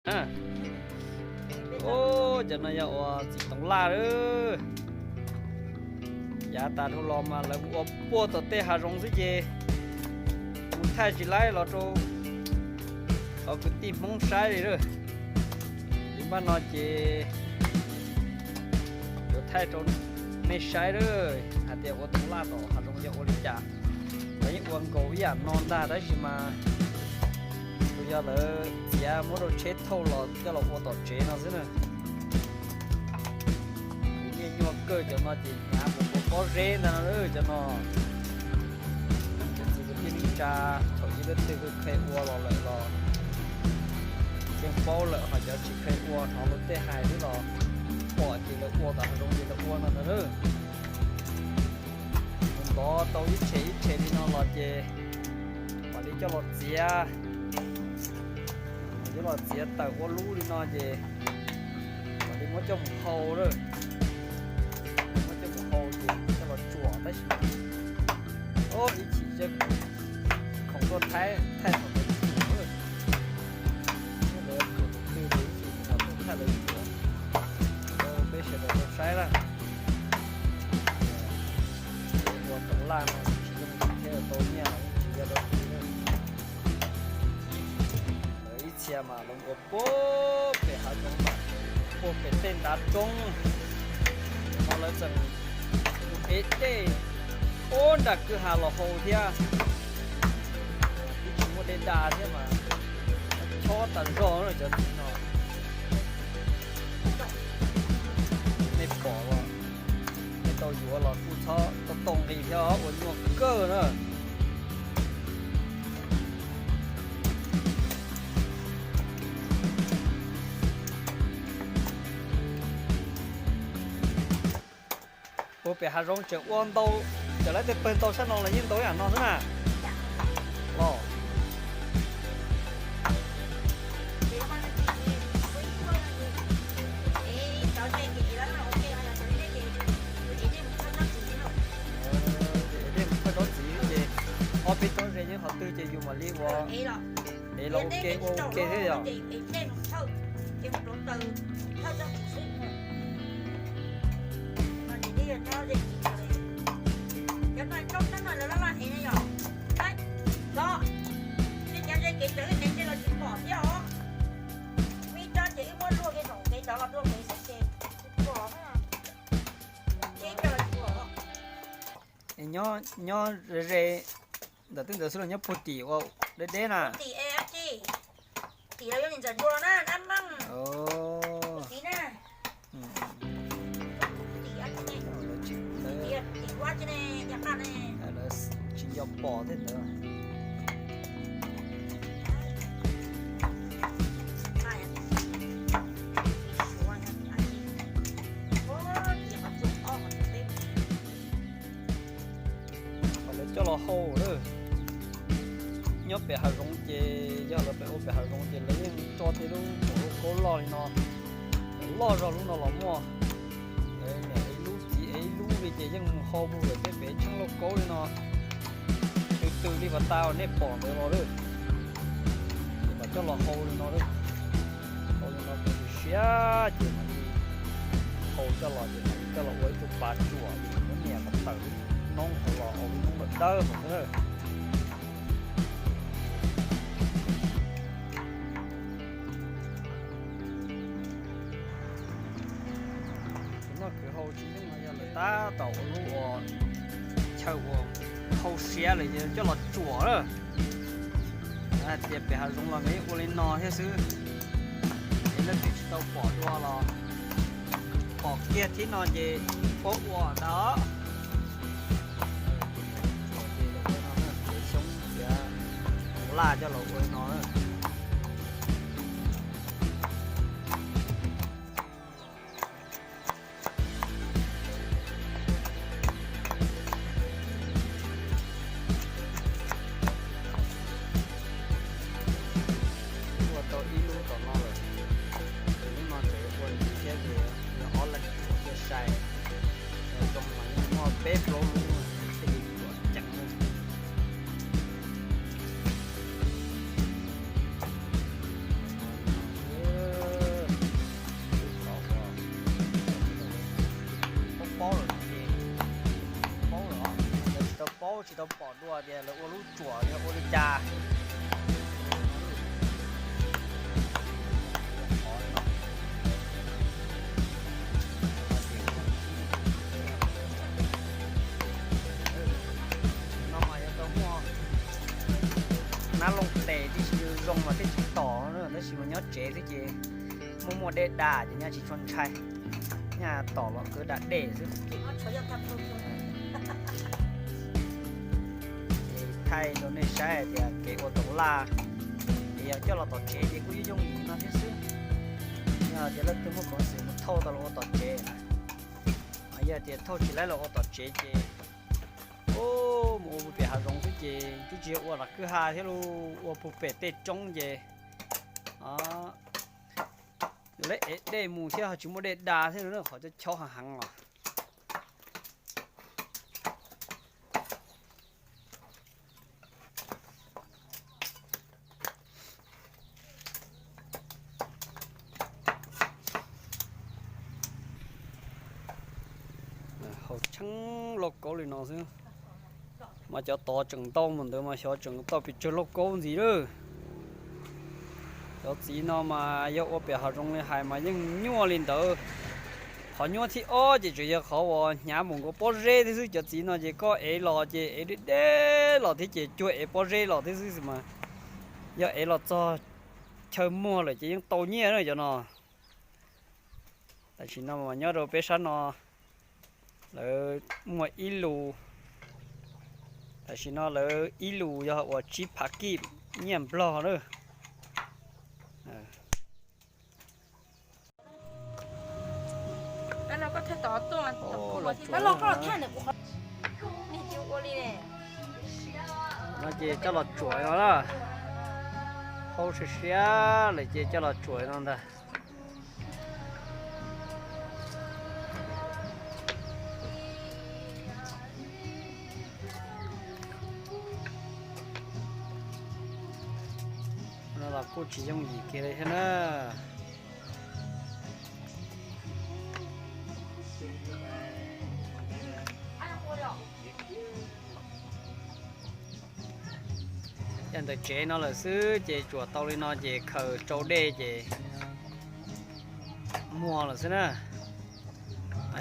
Ub, cov no yog ua txiv toov laj lawm. Yav tas dhau los mas lawv mus ua puag tom tej hav zoov xwb ces mus thaij tsis laib los rau cov kwv tij Hmoob saib li lawm. Li npaj no ces yuav thaij rau nej saib lawm hais tias ua toov laj tom hav zoov yog ua li cas. Lawv yeej ua nkaus ib yam no ntag tab sis mas tsuas yog lawv txiav muab rau tsheb thauj los coj los ua tom tsev no xwb na. Nyiaj nyuaj kawg cov no ces hnyav puas puas pob zeb ntag no cov no. Cov txiv kwv tij neej tsa thaum ub leej twg kuj kheev ua los lawm los yeej paub lawm, ho cov tsis kheev ua hnov luag tej hais xwb los pom ces lawv ua tom hav zoov ces lawv ua no ntag. Mus ntov tau ib tshem ib tshem li no los ces mam li coj los txiav, coj los txiav tawm ua lub li no ces mam li muab coj mus hau lawm. Muab coj mus hau ces coj los tsuam tab sis mas ib chim khoom tuaj thaij thaij thaum lawv tsuam lawm. Lawv tsuam tus twg ces ib chim tuaj thaij lawv tsuam rau peb sawv daws tau saib na. Ua toov laj no tsis yooj yim thiab, tau nyiaj los tsis yog dab tsi na. Lawv ib txhia mas lawv ua puag pem hav zoov mas, puag pem tej ntav roob, no lawv tseem mus ev dej puag nram kwj ha los hau thiab. Twb tsis muaj dej da thiab mas chob tas zog cov txiv no. Nej pom los nej tau yuav los kuj txhob tau tau nqi thiab, ua nyuaj kawg na. Puag pem hav zoov tseem ua ntau, cov lawv tej pawg ntau sab no los yeej ntau ib yam no xwb na. Los Tej mus thawj tsob txiv ces ob peb tsob ze nyob qhov twg ces yus mam li ua, es los ua ke ua ua ke thiab yog. Nyob ze ze ntawm twb ntawd xwb los nyob puag tim ua deb deb na. Tsis nco pom thiab ntawd. Lawv coj los hau lawm. Nyob pem hav zoov ces yog lawv pem ua pem hav zoov ces lawv yeej tso tej lub maum lauj kaub loj li no, loj zog lub no los muaj. Niam ib lub txiv ib lub li ces yeej mus hau puag pem tej pem tsheej lauj kaub li no, tw tw li pas tas uas nej pom ntawd los lawm. Ces mam coj los hau li no lawm. Hau li no kom siav ces mam li hau coj los ces mam li coj los ua ib tug pas tsuam, muab nias kom tawm noob hauv los ua noob dawb hauv xwb na. Tus noj kwv hau tsis yeej no yog lawv tab tom ua lub ua chaw uas hau siav lawm ces coj los tsuam lawm. Hais tias pem hav zoov los nws ua li no thiab xwb, es leej twg tsis tau pom dua los pom kiag thib no ces paub ua ntag. Ces lawv ua no na, txiav xyoob txiav tus laj coj los ua li no na. Ua tau ib lub tom no lawm, ces lub no tseem ua ntxiv thiab ces yog ob leeg tsuam thiaj sai. Cov zoo mas yeej muaj peb plaub lub thiaj li tsuam ceev na. Tsis tau pom dua tias lawv ua lub tsuam yog ua li cas. No mas yog tau muaj nab looj tes tib si zoo mas thiaj tsis tom, tab sis mas nyob tsev xwb ces muaj muaj dej da ces nyaj tsis tshua ntshai, nyaj tom los kwv da dej xwb. Thaij rau nej saib hais tias kev ua tau laj, ces yog coj los tom tsev ces kuj yooj yim no thiab xwb. Yog tias leej twg muaj peev xwm mus thauj tau los ua tom tsev na. Yog tias thauj tsis laib los ua tom tsev ces mus ua puag pem hav zoov xwb ces twb tsis yog ua tom kwj ha thiab los ua puag pem tej roob ces yuav lawv ev dej mus thiab ho tsis muaj dej da thiab no qhov cov chob heev heev os. Hau tshee lauj kaub li no xwb, mas cov tod tseem ntau mus ntawd mas xyov tseem tau pes tsawg lauj kaub ntxiv lawm. Cov txiv no mas yog ua pem hav zoov li hais mas yeej nyuaj li ntawd. Qhov nyuaj thib ob ces tseem yog qhov uas hnyav mus nkaus pob zeb thiab xwb. Cov txiv no ces koj ev los ces ev deb deb los thiab ces cuag ev pob zeb los thiab xwb mas yog ev los txog chaw muag lawm ces yeej tau nyiaj na cov no. Tam sim no mas nyob rau peb sab no lawv muaj ib lus, tam sim no lawv ib lus yog uas tsib phav kij nyiaj nplog na. No ces coj los tsuam no na, hau siab siab lawm ces coj los tsuam no ntag. No los kuj tsis yooj yim kiag li thiab na. Yog ntawm tsev no lawm xwb ces tsuam tau li no ces khaws tsau dej ces muag lawm xwb na.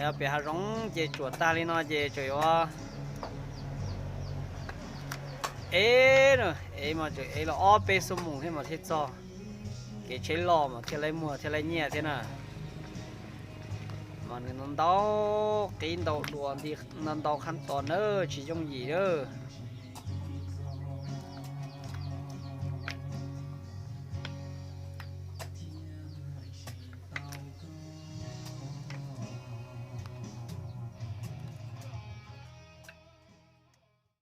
Yog pem hav zoov ces tsuam tag li no ces tseem yuav ev, ev mas tseem ev los ob peb xuab moos thiab mas thiaj txog. Kev tsheb loj mas thiaj li muag thiaj li nyiaj thiab na. Mas nws ntau qib ntau dua nti, ntau qhab tos na, tsis yooj yim lawm.